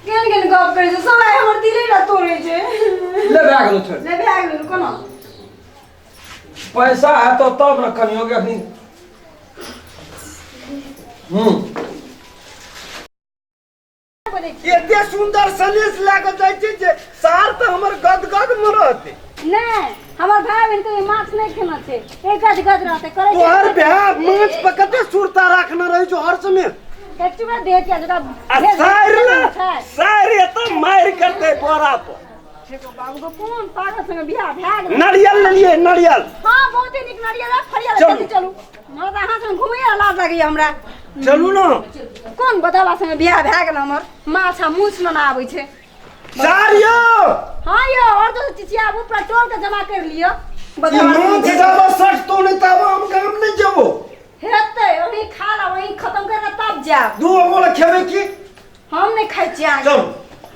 केहन केहन गप करै छै सब आइ हमर दिले ना तोड़ै छै। ले भए गेलो छोड़। ले भए गेलो कोना। पैसा हेतौ तब ने कनियो के अखनी। हूँ एते सुंदर सनेस लए कऽ जाइ छै जे सार तऽ हमर गदगद मे रहतै। नहि हमर भाय बहिन कहियो माछ नहि खेना छै, एक गज गज रहतै करै छै। तोहर भाय माछ पर कते सुरता राखने रहै छौ हर समय। एकचुआ देह के जरा आ सारि ने सारि एतऽ मारि करतै बोरा पर। बाबू को कोन पागल संगे बियाह भए गेलै। नारियल लेलियै नारियल। हाँ बहुते नीक नारियल है, फरियल चलू। जल्दी चलू। हमरा तऽ अहाँ संग घुमैए लाज लगैए हमरा। चलू ने। कोन बदला संगे बियाह भए गेल हमर, माछ आ मूछ ने आबै छै। सार यौ। हाँ यौ और तो चिचियाबू पूरा टोल के जमा कर लिअ। ई बदला माछ जाबऽ सटतो नहि ताबऽ हम गाम नहि जेबो। हेतै वही खा ला वही खत्म कर के तब जायब। दू गोला खेबै की? हम नहि खाइ छियै अहाँके। चलू।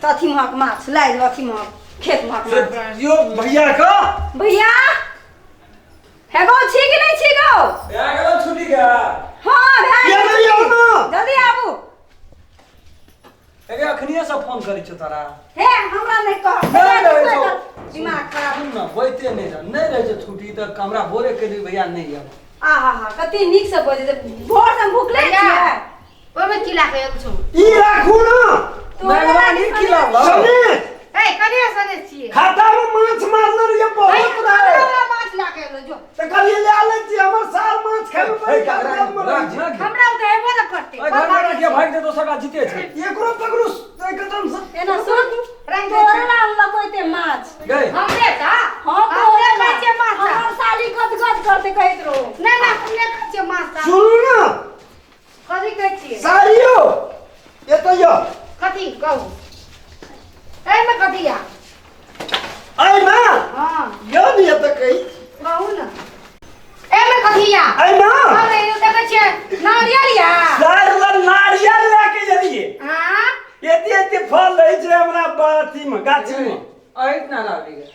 तऽ अथी महक माछ लाइ देब, अथी महक खेत महक माछ। यौ भैया का भैया हे गो छी कि नहि छी गो? भए गेलो छुट्टी के। हाँ भए ये गेल नहीं आउ ना। जल्दी आबू। एगे अखनिए से फोन करै छौ तोरा। हे हमरा नहि कह। नहि रहै छौ। दिमाग खराब। सुन ने होइते नहि रह नहि रहै छौ छुट्टी तऽ हमरा भोरे कहि भैया नहि आब। आहा हा कते नीक से बजै छै, भोर से भूखले भैया। छियै। ओहिमे की लाके आयल छौ? ई राखू ना। मेहरबानी की लावल? सने ए कने सने छियै। खाता में माछ मारने रहिए बहुत रहे। हमरा माछ लाके आयल जो। तऽ कहलिए ले ले छी हमर साल माछ खाय में बड़ी गदगद में रहै छै। हमरा ओतऽ हेबो ने करतै। ओहि घर में राखिए भागि जेतौ सबटा जीते छै। एकरो पकड़ू एकदम से। एना सुन रंग तोरे ला अनलको एते माछ। गई। हमरे ता? हाँ हमरे तोरे खाइ छियै माछ। हमर साली गद गद करते कहैत रहो। नहि नहि हम नहि खाइ छियै माछ। सुनू ना। कथी कहै छियै? सारियो एतऽ यौ। कथी कहू? एहिमे कथी या? एहिमे? हाँ। यौ ने एतऽ कहै। कहू ने। एहिमे कथी या? एहिमे? हम एहिमे देखै छियै नारियल या। सार लग नारियल लए के एलियै। हाँ? एते एते फल रहै छै हमरा अथी मे गाछी मे। अहित ना लाबी गे।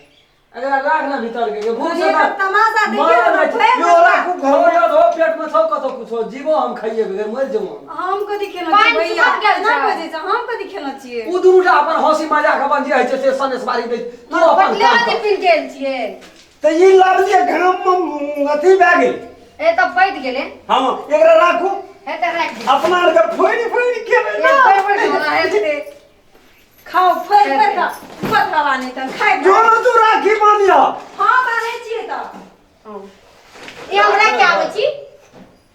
एकरा राख ना भीतर के भूख से एकर तमाशा देखियौ मरल ने, जाइ छै। भरि यौ राखू घर घर मे। में धो पेट में छौ कतौ कुछो जीवो हम खाइए बगैर मरि जेबो हम। हम कथी खेलऽ पानि छियै भैया? सुखल गेल ना छै। बजै छै, हम कथी खेलऽ छियै? उ दुनू टा अपन हंसी मजाक अपन जे होइ छै से सनेस मारि दै तू अपन बदले काम वाली कर। पीन गेल छियै। तऽ ई लाबलियै घाम मे अथी भए गेल। ए तऽ बैठ गेलै। हाँ एकरा राखू। हे तऽ राखि दे। अपना आरके फोड़ि फोड़ि खेबै ना। फोड़ि फोड़ि खेबै। खाओ फोड़ि फोड़ि कऽ पतरवा नहि तहन खाइ जो न तू राखी बान्हिह। हाँ बान्है छियै तऽ। ई हम राखि के आबै छी।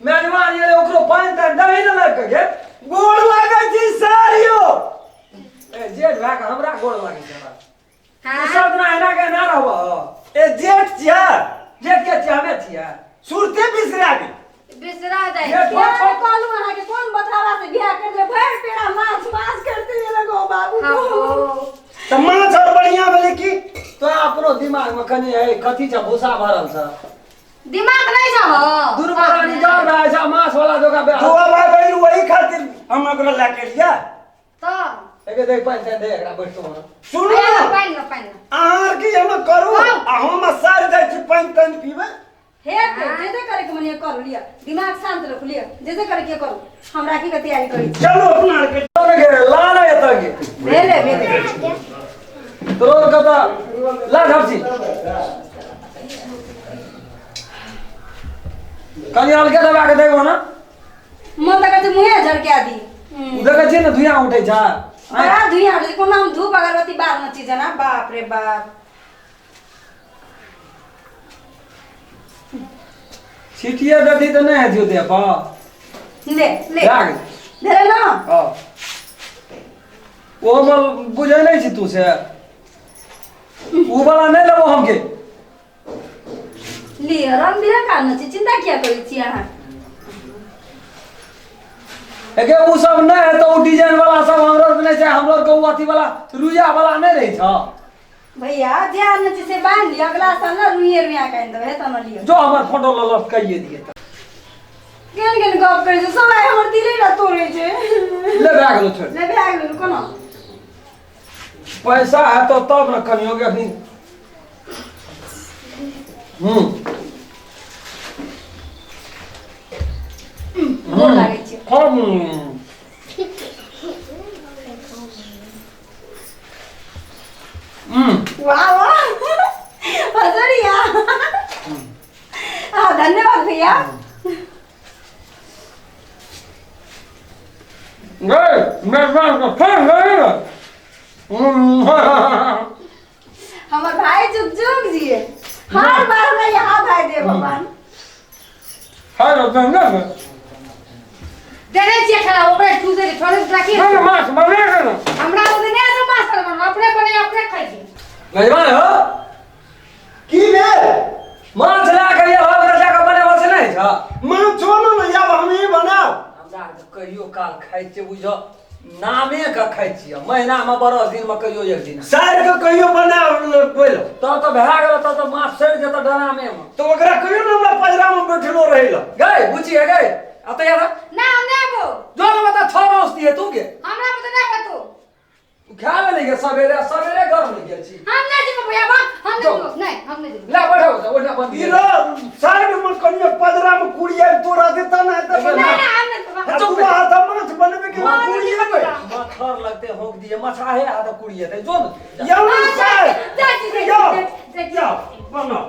मेजबान ये ओकरो पानि तानि दही ने लाबि कऽ गे। गोर लागै छी सर यौ। ए जेठ भए कऽ हमरा गोर लागै छै हमरा। हाँ। तू सब दिना एना के एना रहबह। ए जेठ छियै। जेठ के छियै हमे छियै। सुरते बिसरा गेल। बिसरा जाइ जेठ छै। छोट छोट। कहलहुँ अहाँके कोन बथावा से बियाह कर ले भरि पेड़ा माछ माछ करते लगो बाबू। हाँ, हो। तऽ माछ और बढ़िया भेलै की? तो अपनो दिमाग में कनि है कथी छै भूसा भरल छै। दिमाग नहीं छ हो। दुनू प्राणी जर रहे छै माछ वाला जोका बे। दू भाई बहिन वही खातिर हम ओकरा लए के एलियै। तऽ एके देख पानि तानि दे एकरा बैठतो ना। सुनू ना। पानि ला, पानि ला। अहाँ आर की हम करू हाँ। आ हम सार जाइ छी पानि तानि पीबै। हे ते जे जे करे के मन करू लिअ, दिमाग शांत रखू लिअ, जे जे करे के करू, हम राखी के तैयारी करै छी। चलू अपना आर के। चल गे ला ना एतऽ गे। भेले भेले। तोर कतऽ ला झपसी। कनि हल्के दबा के देबो ना। मन तऽ करै छै मुँहे झरका दी। उ देखै छियै ने धुइयाँ उठै छै। बड़ा धुइयाँ उठै छै, कोना हम धूप अगरबत्ती बारने छी जेना, बाप रे बाप। सीटिए देती तऽ नहि हेतियो देह पर। ले ले। भए गेल। भेलै ना? हँ। ओहोमे बुझै नहि छी तू से। उ वाला नहि लेबो हम के। लिअ, रंग बिरंग आनने छी, चिंता किया करै छी अहाँ? एके उ सब नहि हेतौ, उ डिजाइन वाला सब हमरो आरके नहि छै, हमरो आरके उ अथी वाला रुइया वाला नहि रहै छौ। भैया जे आनने छी से बान्हि लिअ, अगला साल ने रुइये रुइया के आनि देबै, हेतौ ने लिअ। जो हमर फोटो लऽ लऽ कहिए दिए तऽ। केहन केहन गप करै छै सब, आइ हमर दिले ने तोड़ै छै। ले भए गेलो छोड़। ले भए गेलो कोना। पैसा हेतौ तब ने कनियो के अखनी। हूँ। गोर लागै छै। हम। हमर भाई जुग जुग जिए, हर बार हमरा यहाँ भाई दे भगवान। देने छियै खाना ओकरे चूसे के छोड़े राखी। हमरा ओते नहि आता माछ बनबऽ, अपने बने अपने खाइ छी। मेजबान हो। की भेल? माछ लए कऽ ये ओकरा जाकऽ बनेबऽ से नहि छ? माछो ने आब हमही बनाब। हमरा कहियो काल खाइ छियै, बुझऽ नामे के खाइ छियै, महीनामे बरस दिनमे कहियो एक दिन। सार के कहियो बनाब बोलो। तब तऽ भए गेल, तब तऽ माछ सड़ि जेतऽ डरामे मे। तऽ ओकरा कहियो ने हमरा पजरामे बैठलो रहै लए। गई बुची है गई अतः यार। ना, हम नहि आबो। जो ना बता छह रोज दिए तू के। हमरा बता नहि हेतौ। तू खा ले के सवेरे सवेरे घर में गेल छी। हम नहि जेबो भैया बा, हम नहि जो। जेबो, नहि हम नहि जेबो। ला बैठो जा, ओठा बंद। ई रह साइड में कनियो पजरा में कुड़िया तोरा देता ना तऽ नहि बना। नहि, हम नहि जेबो। आ तू हाथ माछ बनबे के हाँ, कुड़िएबै। मच्छर लगते होक दिए मछाहे हाथ कुड़िए ते जो न। यौ हाँ, सार। जाइ छी, जाइ छी, यौ, जाइ छी, जाइ छी। यौ, बनाउ।